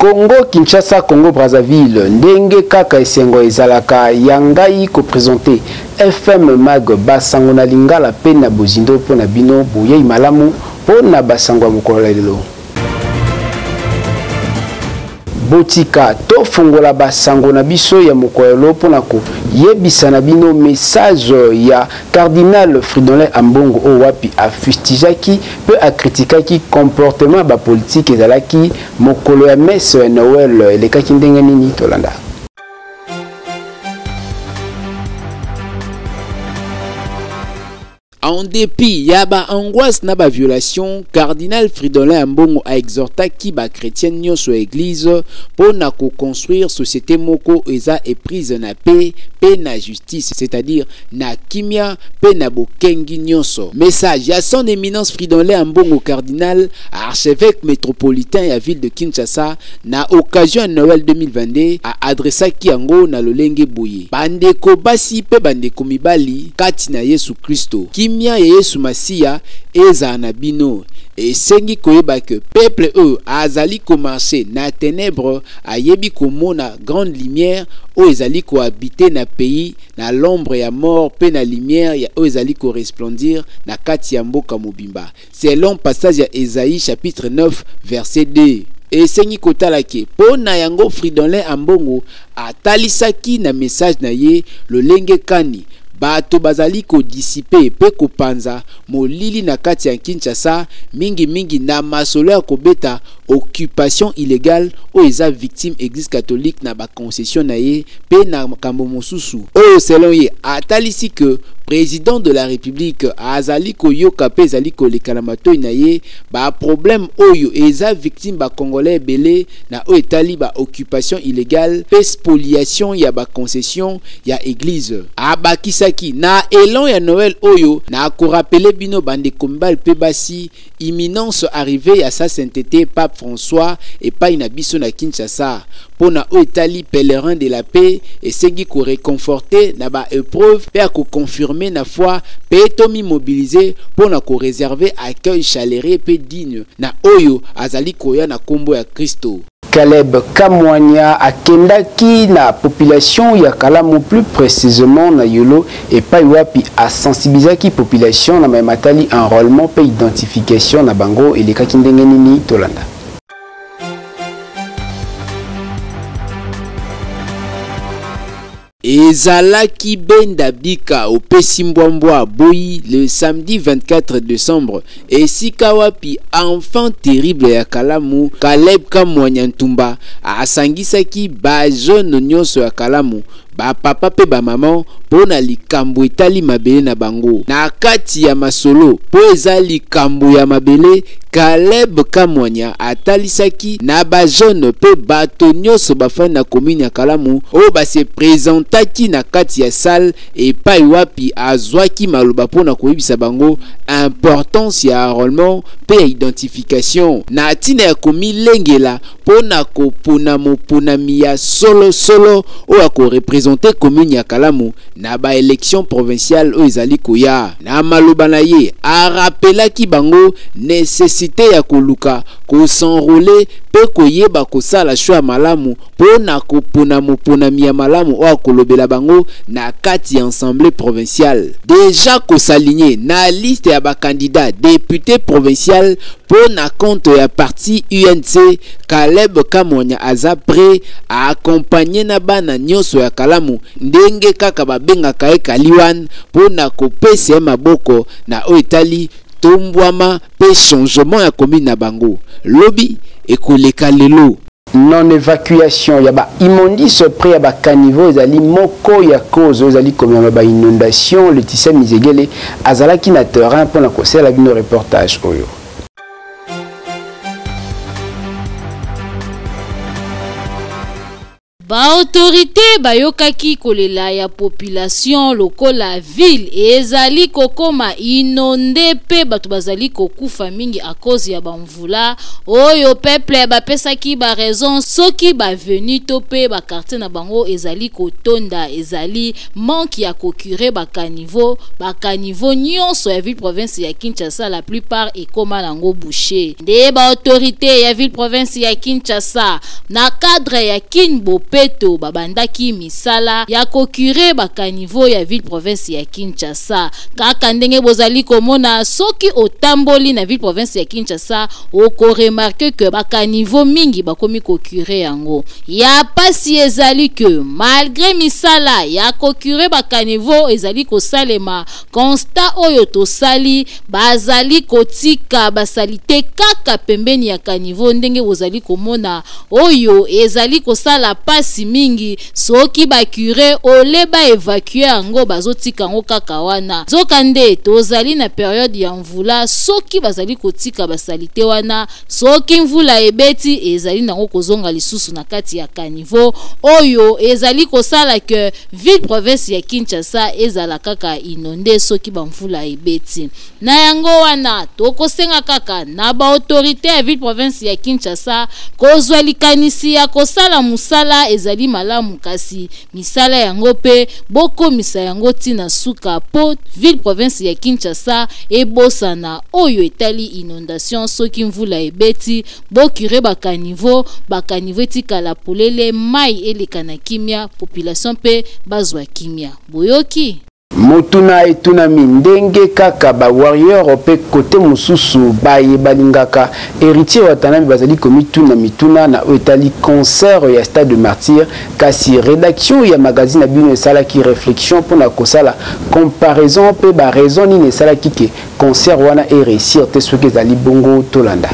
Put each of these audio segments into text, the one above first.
Congo Kinshasa, Congo Brazzaville, ndenge kaka esengo ezalaka ya ngai ko présenter FM Mag basango na lingala pe na bozindo mpo na bino boyei malamu mpo na basango ya mokolo ya lelo. Botika tofungola basango na biso ya mokolo ya lelo mpo na koyebisa na bino message ya Cardinal Fridolin Ambongo oyo wapi afustijaki mpe akritikaki comportement ya bapolitike ezalaki mokolo ya messe ya Noël elekaki ndenge nini tolanda. En dépit ya ba angoisse na ba violation, Cardinal Fridolin Ambongo a exhortaki ba chrétiens nyonso ya église mpo na ko construire société moko eza eprise na paix mpe na justice, c'est-à-dire na kimia mpe na bokengi nyonso. Message ya son éminence Fridolin Ambongo Cardinal, archevêque métropolitain ya ville de Kinshasa na occasion ya Noël 2022 a adressaki yango na lolenge boye: bandeko basi mpe bandeko mibali kati na Yesu Kristo, kimia ya Yesu Masiya ezala na bino. Esengi koyeba ke peuple oyo azali komarche na tenebre ayebi komona grande lumière oyo ezali kohabite na pays na l'ombre ya mort mpe na lumière ya oyo ezali koresplendir na kati ya mboka mobimba, selon passage ya Esaïe chapitre 9 verset 2. Esengi kotala ke mpo na yango Fridolin Ambongo atalisaki na message na ye lolenge kani bato bazali kodisipe mpe kopanza molili na kati ya Kinshasa, mingimingi na masolo ya kobeta occupation illegale oyo eza victime Eglise catholique na ba concession na ye mpe na makambo mosusu oyo selon ye atalisi que président de la République azali koyoka mpe ezali koleka na matoi na ye ba problème oyo eza victime ba congolais ebele na oyo etali ba occupation illegale mpe spoliation ya ba concession ya église. Abakisaki na élan ya Noël oyo na korapele bino bandeko mibali mpe basi imminence arrivée ya sa sainteté Pape François epai na biso na Kinshasa mpo na oyo etali pèlerin de la paix esengi ko réconforter na ba épreuve mpe ya ko confirmer na foi mpe tomimobiliser mpo na ko réserver accueil chaleureux mpe digne na oyo azali koya na nkombo ya Kristo. Caleb Kamwanya akendaki na population ya Kalamu, plus précisément na Yolo epai wapi asensibilisaki population na maye matali enrôlement pe identification na bango elekaki ndenge nini tolanda. Ezalaki benda bika opesi mbwa aboyi le samedi 24 décembre esika wapi enfant terrible ya Kalamu Caleb Kamwanya Ntumba asangisaki ba jeune nyonso ya Kalamu, ba papa mpe ba mama mpo na likambo etali mabele na bango. Na kati ya masolo mpo eza likambo ya mabele, Caleb Kamwanya atalisaki na ba jeune mpe bato nyonso bafandi na commune ya Kalamu oyo base presentaki na kati ya salle epai wapi azwaki maloba mpo na koyebisa bango importance ya enrôlement mpe ya identification na ntina ya komilengela mpo na kopona moponami ya solosolo oyo akorepresente commune ya Kalamu na ba election provinciale oyo ezali koya. Na maloba na ye, arapelaki bango necessite ya koluka kosenrole mpe koyeba kosala choix ya malamu mpo na kopona moponami ya malamu oyo akolobela bango na kati ya assemblée provinciale. Deja kosalinye na liste ya ba candidats député provincial mpo na compte ya parti UNC, Caleb Kamwanya aza prêt à accompagner na bana nyonso ya Kalamu ndenge kaka babengaka ye Kaliwan mpo na kopesa ye maboko na oyo etali tombwama mpe changement ya commune na bango. Lobi ekoleka lelo. Non-évacuation ya ba immondices près ya ba caniveaux ezali moko ya cause oyo ezali komema ba inondation. Laetitia Mizegele azalaki na terrain mpona kosala bino reportage oyo. Ba autorites bayokaki kolela ya population lokola ville ezali kokoma inonde pe bato bazali kokufa mingi à cause ya ba mvula oyo peuple bapesaki ba raison soki ba avenue to pe ba quartier na bango ezali kotonda ezali manque ya ko curer ba caniveaux. Ba caniveaux nyonso ya ville province ya Kinshasa la plupart ekoma nango bouche. Nde ba autorites ya ville province ya Kinshasa na cadre ya Kin Bopeto babandaki misala ya ko curer ba caniveaux ya ville province ya Kinshasa. Kaka ndenge bozali komona, soki otamboli na ville province ya Kinshasa oko remarquer que ba caniveaux mingi bakomi ko curer yango. Ya pasi ezali que malgre misala ya ko curer ba caniveaux ezali kosalema, constat oyo tosali, bazali kotika ba salite kaka pembeni ya caniveau ndenge bozali komona, oyo ezali kosala pasi mingi. Soki ba curer au lieu ba evacuer yango, bazotika yango kaka wana. Nzokande tozali na periode ya mvula, soki bazali kotika ba salite wana, soki mvula ebeti ezali nango kozonga lisusu na kati ya caniveau, oyo ezali kosala que ville province ya Kinshasa ezala kaka inonde soki ba mvula ebeti. Na yango wana tokosenga kaka na ba autorite ya ville province ya Kinshasa kozwa likanisi ya kosala mosala ezali malamu, kasi misala yango pe bokomisa yango tina suka po ville province ya Kinshasa ebosana oyo etali inondation. Soki mvula ebeti, bocure ba caniveau, ba caniveau etikala polele, mai eleka na kimia, population pe bazwa kimia. Boyoki? Motuna etunami ndenge kaka ba warrior pe kote mosusu baye balingaka Héritier Watanabe bazali komituna mituna na oyo etali concert ya Stade de Martyr, kasi rédaction ya magazine na bino esalaki réflexion mpona kosala comparaison pe ba raison nini esalaki ke concert wana e réussir te. Soki ezali bongo, tolanda.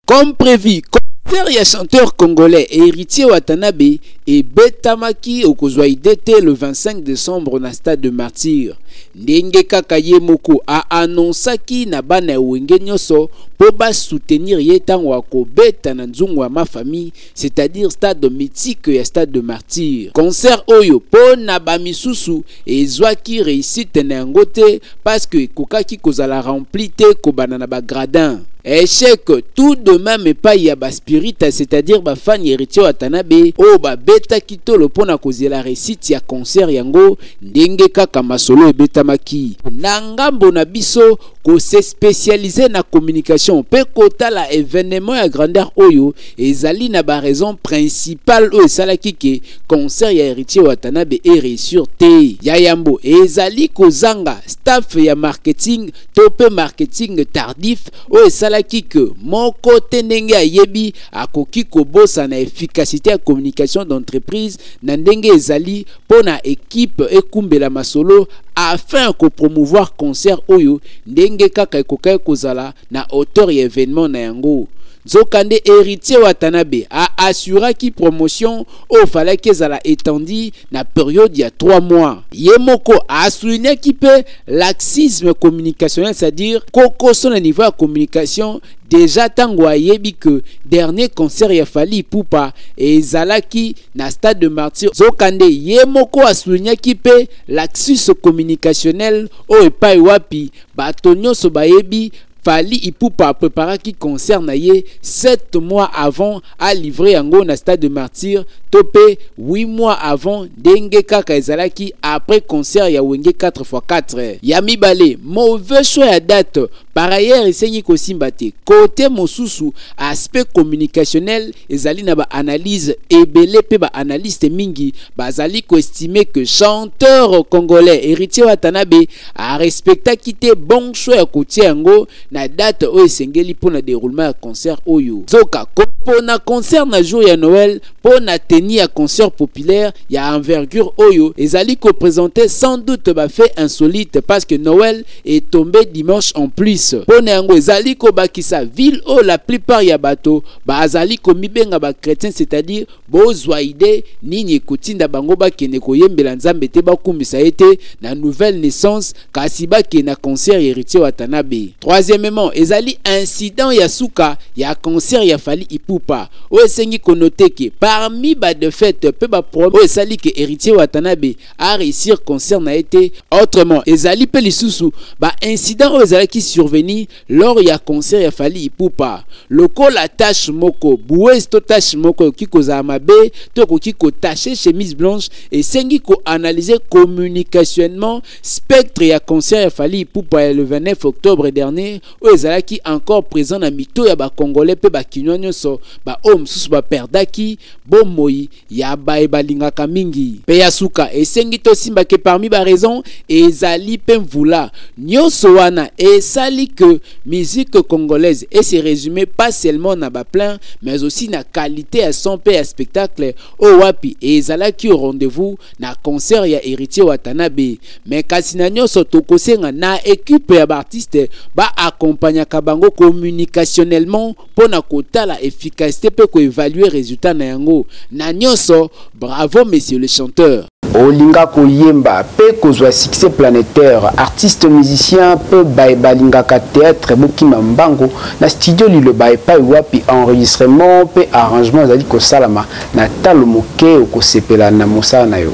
Comme prévu, concert ya chanteur congolais Héritier Watanabe ebetamaki okozwa idée te le 25 décembre na Stade de Martyr. Ndenge kaka ye moko aannonsaki na bana ya Wenge nyonso mpo basoutenir ye ntango akobeta na nzungu ya ma famille, c'est-à-dire stade mythique ya Stade de Martyr. Concert oyo mpo na bamisusu ezwaki réussite na yango te parce que ekokaki kozala rempli te kobanda na bagradin. Échec tout de même epai ya baspirita, c'est-à-dire bafani Héritier Watanabe oyo babetaki tolo mpona kozela réussite ya concert yango ndenge kaka masolo ebetamaki. Na ngambo na biso, kose spécialiser na communication mpe kotala événement ya grandeur oyo ezali na baraison principale oyo esalaki ke concert ya Héritier Watanabe eréussir te. Ya yambo ezali kozanga staff ya marketing to mpe marketing tardif oyo esalaki ke moko te ndenge ayebi akoki kobosana efficacité ya communication d'entreprise na ndenge ezali mpo na équipe ekumbela masolo afin ya kopromouvoir concert oyo ndenge kaka ekokaki kozala na hauteur ya événement na yango. Nzokande Héritier Watanabe aassuraki promotion oyo falaki ezala étendue na période ya 3 mois. Ye moko asoulignaki mpe laxisme communicationnel, c'est-à-dire kokoso na niveau ya communication. Déjà ntango ayebi ke dernier concert ya Fally Ipupa ezalaki na Stade de Martyr, nzokande ye moko asoulignaki mpe laxisme communicationnel oyo epai wapi bato nyonso bayebi Fally Ipupa apreparaki concert na ye 7 mois avant alivre yango na Stade de Martyr to mpe 8 mois avant ndenge kaka ezalaki après concert ya Wenge 4x4. Ya mibale, mauvais choix ya date. Par ailleurs, esengi kosimba te. Côté mosusu, aspect communicationnel ezali na baanalyse ebele mpe baanalyste mingi bazali koestime que chanteur congolais Héritier Watanabe arespectaki te bon choix ya kotia yango na date oyo esengeli mpona déroulement ya concert oyo. Nzoka mpona concert na jour ya Noël, mpo na tenue ya concert populaire ya envergure oyo ezali koprésente sans doute bafait insolite parce que Noël est tombé dimanche en plus. Mpo na yango ezali kobakisa ville oyo la plupart ya bato bazali komibenga bachrétien, c'est-à-dire bozwa idée nini ekotinda bango bakende koyembela Nzambe te, bakumbisa ye te na nouvelle naissance, kasi bakende na concert Héritier Watanabe. Troisièmement, Deuxièmement, ezali incident ya suka ya concert ya Fally Ipupa. Oyo esengi konoter ke parmi ba défaite pe ba problème oyo esali ke Héritier Watanabe a réussir concert na ye te. Autrement, ezali pe lisusu ba incident oyo ezalaki survenir lors ya concert ya Fally Ipupa. Lokola tache moko boueuse to tache moko ekoki kozala mabe to ekoki kotache chemise blanche, esengi koanalyser communicationnellement spectre ya concert ya Fally Ipupa ya le 29 octobre dernier, oyo ezalaki encore présent na mito ya bacongolais mpe bakinois nyonso, baoyo mosusu baperdaki bomoi ya baye balingaka mingi. Mpe ya suka, esengi tosimbake parmi baraison ezali mpe mvula. Nyonso wana esali que musique congolaise ese résumé pas seulement na baplein, mais aussi na qualité ya son mpe ya spectacle oyo wapi ezalaki au rendez-vous na concert ya Héritier Watanabe. Mais kasi na nyonso, tokosenga na équipe ya baartiste baakompagnaka bango communicationnellement mpo na kotala efficacité mpe koévaluer résultat na yango. Na nyonso, bravo monsieur le chanteur. Olinga koyemba mpe kozwa succès planétaire, artiste musicien mpe baye balingaka théâtre, bokima mbango na studio Liloba, epai wapi enregistrement mpe arrangement ezali kosalama na talo moke. Okosepela na mosala na yo.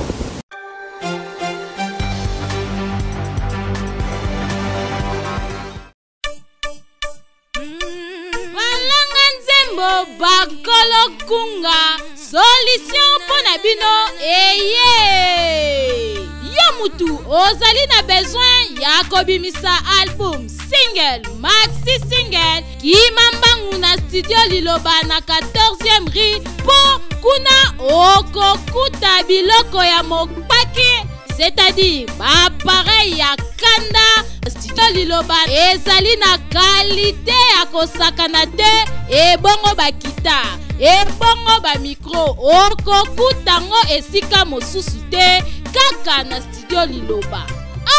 Balanga nzembo, bakolo kunga, solution mpo na bino eye. Yo mutu ozali na besoin ya kobimisa album, single, maxi single, kima mbangu na studio Liloba na 14e rue, mpo kuna okokuta biloko ya mopaki, c'est-à-dire baappareil ya kanda. Studio Liloba ezali na qualité ya kosakana te. Ebongo bakita, ebongo bamicro, okokuta ngo esika mosusu te, kaka na studio Liloba.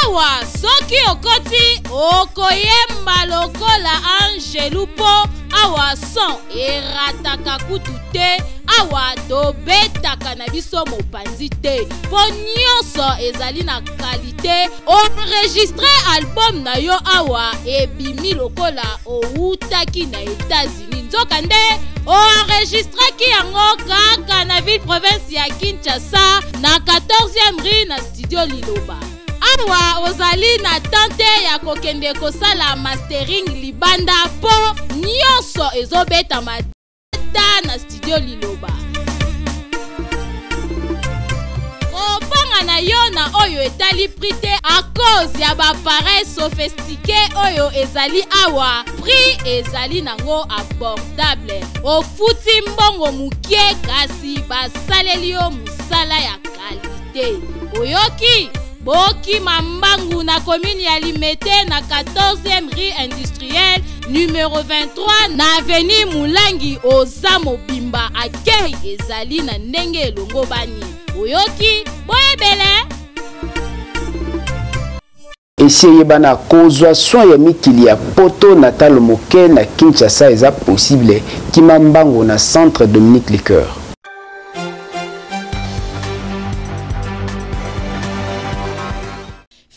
Awa soki okoti, okoyemba lokola angelu, mpo awa son erataka kutu te. Awa tobetaka na biso mopanzi te, mpo nyonso ezali na qualité. Enregistre album na yo awa, ebimi lokola owutaki na États-Unis, nzokande oenregistraki yango kaka na ville province ya Kinshasa, na 14e rue, na studio Liloba. Awa ozali na tante ya kokende kosala mastering libanda, mpo nyonso ezobetama ta na studio Liloba. Kobanga na yo na oyo etali prix te, à cause ya baappareil sophistiqué oyo ezali awa, prix ezali nango abordable. Ofuti mbongo moke, kasi basaleli yo mosala ya qualité. Oyoki? Bokima mbangu na commune ya Limete, na 14e rue industrielle, numéro 23, na avenue Mulangi. Oza mobimba, akei ezali na ndenge elongo bani. Oyoki? Boyebele. Esi eyebana, kozwa soin ya mikili ya poto na talo moke na Kinshasa eza possible. Kima mbango na centre Dominique Lecoeur.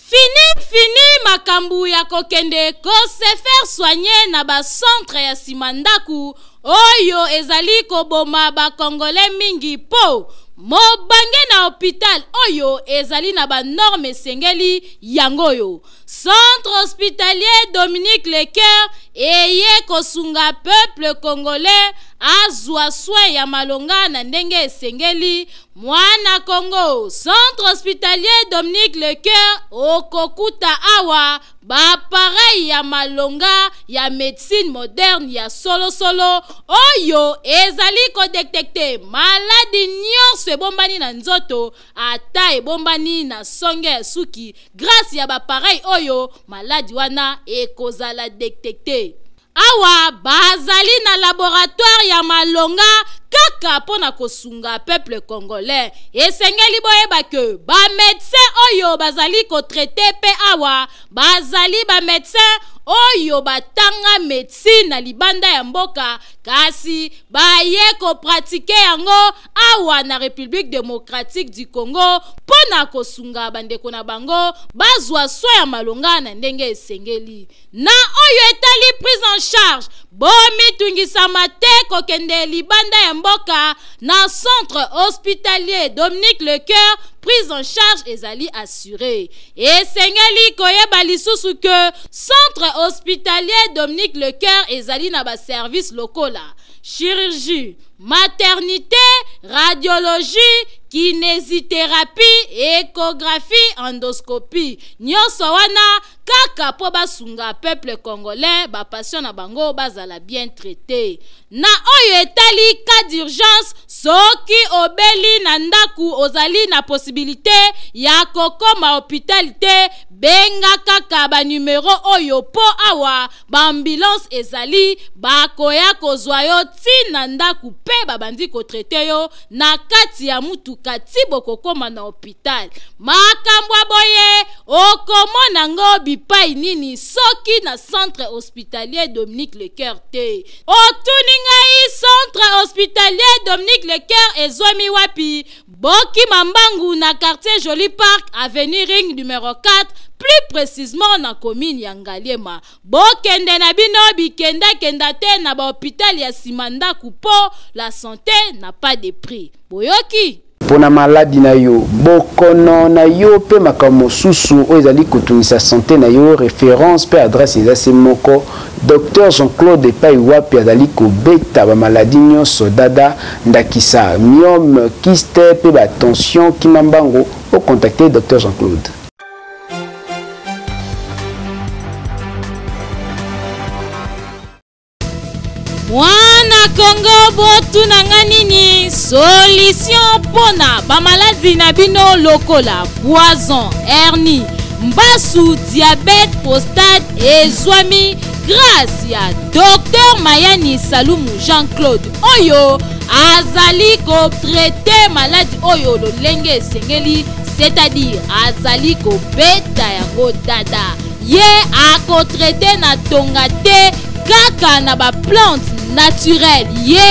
Fini, fini makambo ya kokende kose faire soigner na bacentre ya nsima ndako oyo ezali koboma bakongole mingi, mpo mobange na hôpital oyo ezali na banorme esengeli. Yango oyo centre hospitalier Dominique Lecoeur eye kosunga peuple congolais azwa soin ya malonga na ndenge esengeli. Mwana Congo, centre hospitalier Dominique Lecoeur, okokuta awa baappareil ya malonga ya médecine moderne ya solosolo oyo ezali kodétecter maladi nyonso ebombani na nzoto, ata ebombani na songe ya suki. Grâce ya baappareil oyo, maladi wana ekozala détecté. Awa bazali na laboratoire ya malonga kaka mpo na kosunga peuple congolais. Esengeli boyeba ke bamédecin oyo bazali kotraiter mpe awa bazali bamédecin. oyo batanga medecine na libanda ya mboka kasi baye kopratike yango awa na Republique democratique du Congo mpo na kosunga bandeko na bango bazwa soin ya malonga na ndenge esengeli. Na oyo etali prise en charge, bomitungisama te kokende libanda ya mboka na centre hospitalier Dominique Lecoeur, prise en charge ezali assurée. Esengeli koyeba lisusu que centre hospitalier Dominique Lecoeur ezali na ba service lokola chirurgie, maternité, radiologie, kinésithérapie, échographie, endoscopie. Nyonso wana kaka mpo basunga peuple congolais, ba patient na bango bazala bien traité. Na oyo etali cas d'urgence, soki obeli na ndaku ozali na possibilité ya kokoma hôpital te, benga kaka ba numero oyo mpo awa ba ambulance ezali, bakoya kozwa yo ti na ndaku mpe babandi kotraite yo na kati ya mutuka ti bokokoma na hôpital. Makambo ya boye okomona ngo bipai nini soki na centre hospitalier Dominique Lecoeur te. Otuni ngai centre hospitalier Dominique Lecoeur ezwami wapi? Bokima mbangu na quartier Joli Park, avenue Ring numéro 4, plus précisément na commune ya Ngaliema. Bokende na bino bikenda-kenda te na ba hôpital ya nsima ndako po la santé n'a pas de prix. Boyoki? Mpona maladi na yo, bokono na yo mpe makambo mosusu oyo ezali kotungisa santé na yo, référence mpe adresse eza se moko, Dr Jean-Claude, epai wapi azali kobeta bamaladi nyonso dada, ndakisa myome, kyste mpe batension. Kima mbango ocontacte Dr Jean-Claude. Mwana Kongo, botuna nga nini solution mpona bamaladi na bino lokola poison, hernie, mbasu, diabète, prostate ezwami grâce ya Dr Mayani Salumu Jean-Claude oyo azali kotraite maladi oyo lolenge esengeli, c'est-à-dire azali kobeta yango dada. Ye akotraite na tonga te, kaka na baplante naturelle. Ye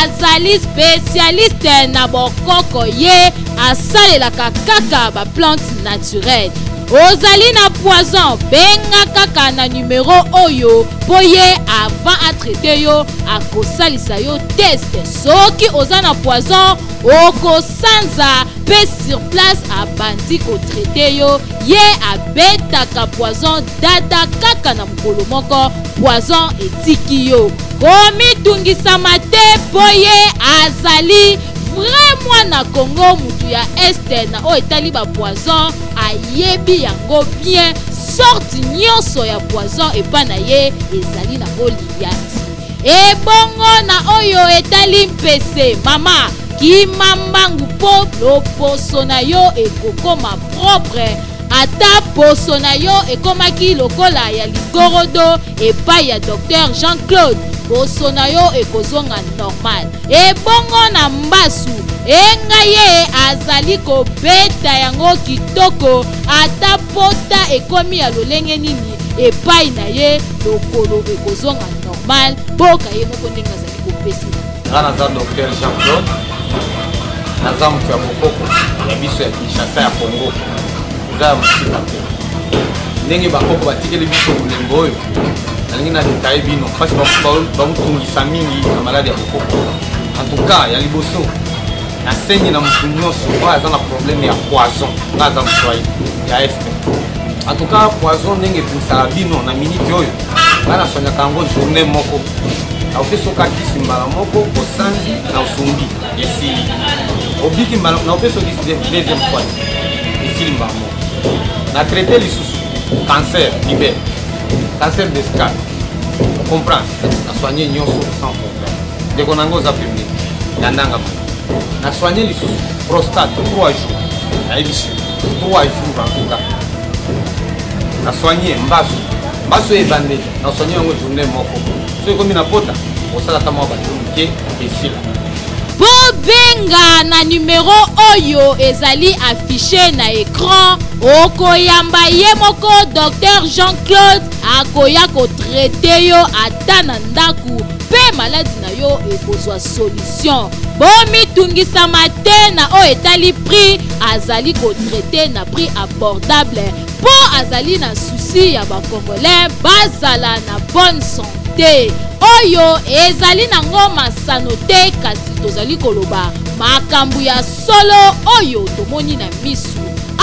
azali spécialiste na bokoko, ye asalelaka kaka baplante naturelle. Ozali na poison, benga kaka na numero oyo mpo ye avant atraite yo akosalisa yo test. Soki oza na poison, okosanza mpe sur place abandi kotraite yo. Ye abetaka poison dada kaka na mokolo moko, poison etiki yo. Komitungisama te mpo ye azali vrai mwana Kongo, mutu ya este. Na oyo etali bapoison, ayebi yango bien. Sorte nyonso ya poison epai na ye ezali nango liyati. Ebongo na oyo etali mpese, mama, kima mbangu mpo loposo na yo ekokoma propre. Ata poso na yo ekomaki lokola ya ligorodo, epai ya Dr Jean-Claude poso na yo ekozonga normal. Ebongo na mbasu, enga ye azali kobeta yango kitoko. Ata pota ekomi ya lolenge nini, epai na ye lokolo ekozonga normal. Boka ye moko ndenge azali kopesela. Nga naza Dr Jean Claude, naza moto ya bokoko ya biso ya Kinshasa, ya Congo, eza ya mosika te. Ndenge bakoko batikeli biso bolembo oyo, nalingi na détailler bino mpasi bamotungisa mingi na maladi ya bokoko. En tout cas, ya liboso, nasengi na motu nyonso oyo aza na problème ya poison, nga aza moswahili ya este. En tout cas, poison ndenge etungisaka bino na minute oyo, nga nasonyaka yango journée moko. Naopesa kisi mbala moko, osanzi na osumbi, esili, obiki mbala. Naopesa kisi deuxième fois, esili mbala moko. Na traité lisusu cancer libère, cancer de scalp, comprendre, nasoigne nyonso sans problème. Ndeko nango oza pembeni ya ndanga, nasoigne lisusu prostate 3 jours, nayebisi 3 jours. En tout cas, nasoigne mbasu, mbasu oyo ebandeli, nasoigne yango journée moko. Soki ekomi na pota, osalaka mwa bato moke, esila. Bobenga na numero oyo ezali affiche na ecran, okoyamba ye moko Docteur Jean-Claude akoya kotraite yo ata na ndaku mpe maladi na yo ekozwa solution. Bomitungisama te na oyo etali prix, azali kotraite na prix abordable mpo azali na souci ya ba Congolais bazala na bonne santé. Oyo ezali nango masano te, kasi tozali koloba makambo ya solo oyo tomoni na misu.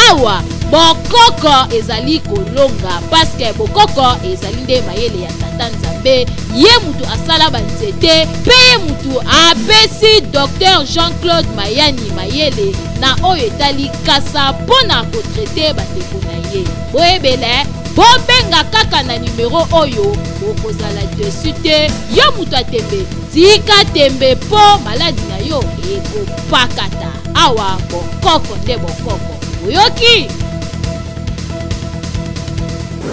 Awa bokoko ezali kolonga paske bokoko ezali nde mayele ya tata Nzambe, ye mutu asala banzete mpe ye mutu apesi Docteur Jean-Claude Mayani mayele na oyo etali kasa mpo na kotraite bandeko na ye. Boyebele, bobenga kaka na numero oyo, bokozala desu te. Yo moto ya tembe, tika tembe mpo maladi na yo ekopakata. Awa bokoko nde bokoko, oyoki?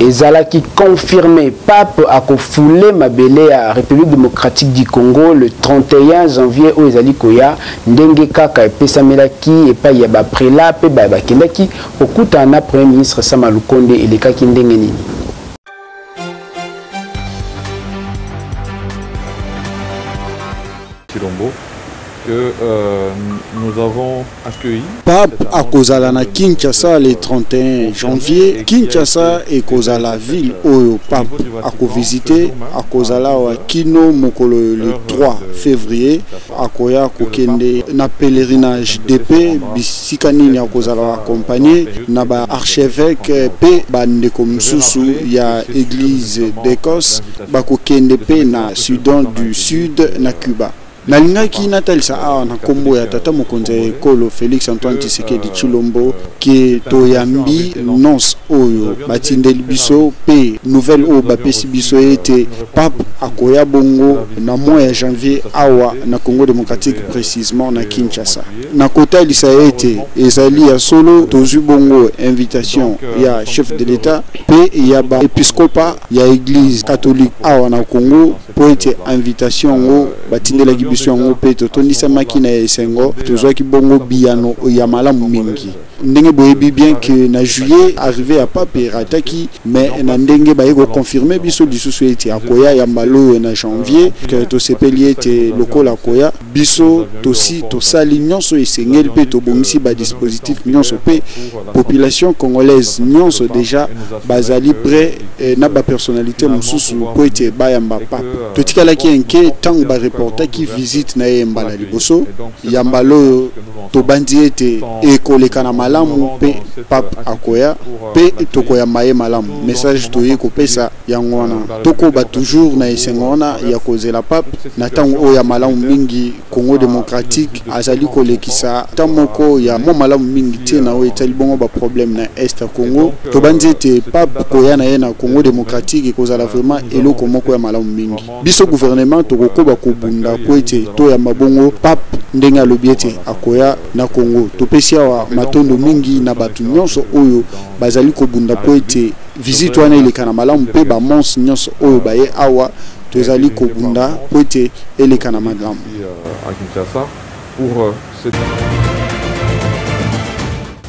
Ezalaki confirmé, pape akofule mabele ya République démocratique du Congo le 31 janvier oyo ezali koya, ndenge kaka epesamelaki epai ya baprela mpe baye bakendaki kokutana na Premier ministre Sama Lukonde. Elekaki ndenge nini? Tshilombo que nous avons accueilli. Pape akozala na Kinshasa le 31 janvier. Kinshasa ekozala ville oyo Pape akovisite, akozala wa kino mokolo le 3 février, akoya kokende na pèlerinage de paix bisika nini akozala accompagné na ba archevêque pe bandeko mosusu ya église d'Écosse, bakokende pe na Soudan du Sud na Cuba. Nalingaki natalisa awa na nkombo ya tata mokonzi ya ekolo Félix Antoine Tshisekedi Tshilombo ke toyambi nonce oyo batindeli biso pe nouvelle oyo bapesi biso ete pape akoya bongo na mois ya janvier awa na Congo démocratique, précisément na Kinshasa. Nakotalisa ete ezali ya solo, tozwi bongo invitation ya chef de l'État pe ya ba épiscopat ya église catholique awa na Congo, po ete invitation yango batindelaki biso yango mpe totondisamaki na esengo, tozwaki bongo biyano ya malamu mingi. Ndenge boyebi bien que na juillet arrivé ya pape erataki, mais na ndenge baye koconfirme biso lisusu ete akoya ya mbala oyo na janvier, ke tosepeli ete lokola akoya, biso tosi tosali nyonso esengeli mpe tobongisi badispositif nyonso, mpe population congolaise nyonso déjà bazali prêt na bapersonnalité mosusu mpo ete bayamba pape. Totikalaki enke ntango bareportaki visite na ye mbala liboso. Ya mbala oyo tobandi ete ekoleka na malamu mpe pape akoya mpe tokoyamba ye malamu. Message toye kopesa yango wana, tokoba toujours na esengo wana ya kozela pape na ntango oyo ya malamu mingi. Congo démocratique azali kolekisa ntango moko ya mwa malamu mingi te na oyo etali bongo baproblème na est ya Congo. Tobandi ete pape koya na ye na Congo démocratique ekozala vraiment eloko moko ya malamu mingi. Biso gouvernement tokokoba kobunda po ete toyamba bongo pape ndenge alobi ete akoya na Congo. Topesi awa matondo mingi na bato nyonso oyo bazali kobunda po ete visite wana eleka na malamu, mpe bamons nyonso oyo baye awa tozali kobunda po ete eleka na malamu. À Kinshasa pour cette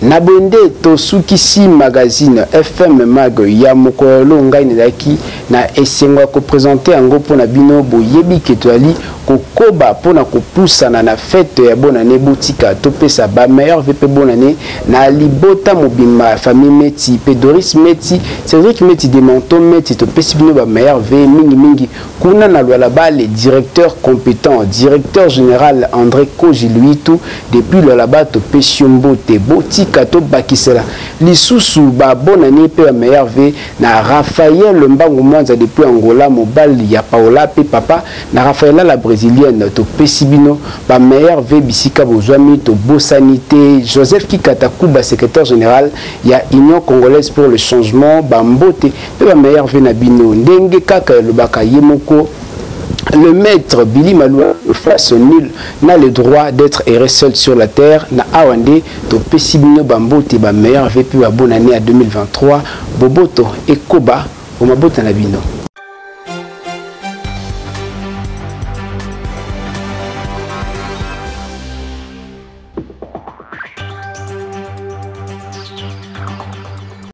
Na boye nde tosukisi magazine FM Mag ya mokolo. Ngai nazalaki na esengo ya kopresente yango mpona bino. Boyebi ke toyali kokoba mpona kopusana na fete ya bonane. Botika topesa ba meilleur vœux mpe bonane na libota mobimba, famille Meti mpe Doris Meti, Cédric Meti, Demanto Meti. Topesi bino ba meilleur vœux mingimingi kuna na Lualaba, le directeur compétent, directeur général André Koji Luitu depuis Lualaba, topesi yo mbote. Botika tobakisela lisusu ba bonane mpe ba meilleur vœux na Raphaël Mbangu Mwanza depuis Angola, mobali ya Paola mpe papa na Raphaëla la brésilienne. Topesi bino ba meilleur vœux bisika bozwami. Tobosani te Joseph Kikata Kuba, secrétaire général ya Union congolaise pour le changement, bambote mpe ba meilleur vœux na bino. Ndenge kaka elobaka ye moko le maître Billy Maloua, face nul n'a le droit d'être erré seul sur la terre. Na awa nde topesi bino bambote, ba meilleur vœux mpe ba bonne année à 2023. Boboto ekoba omabota na bino.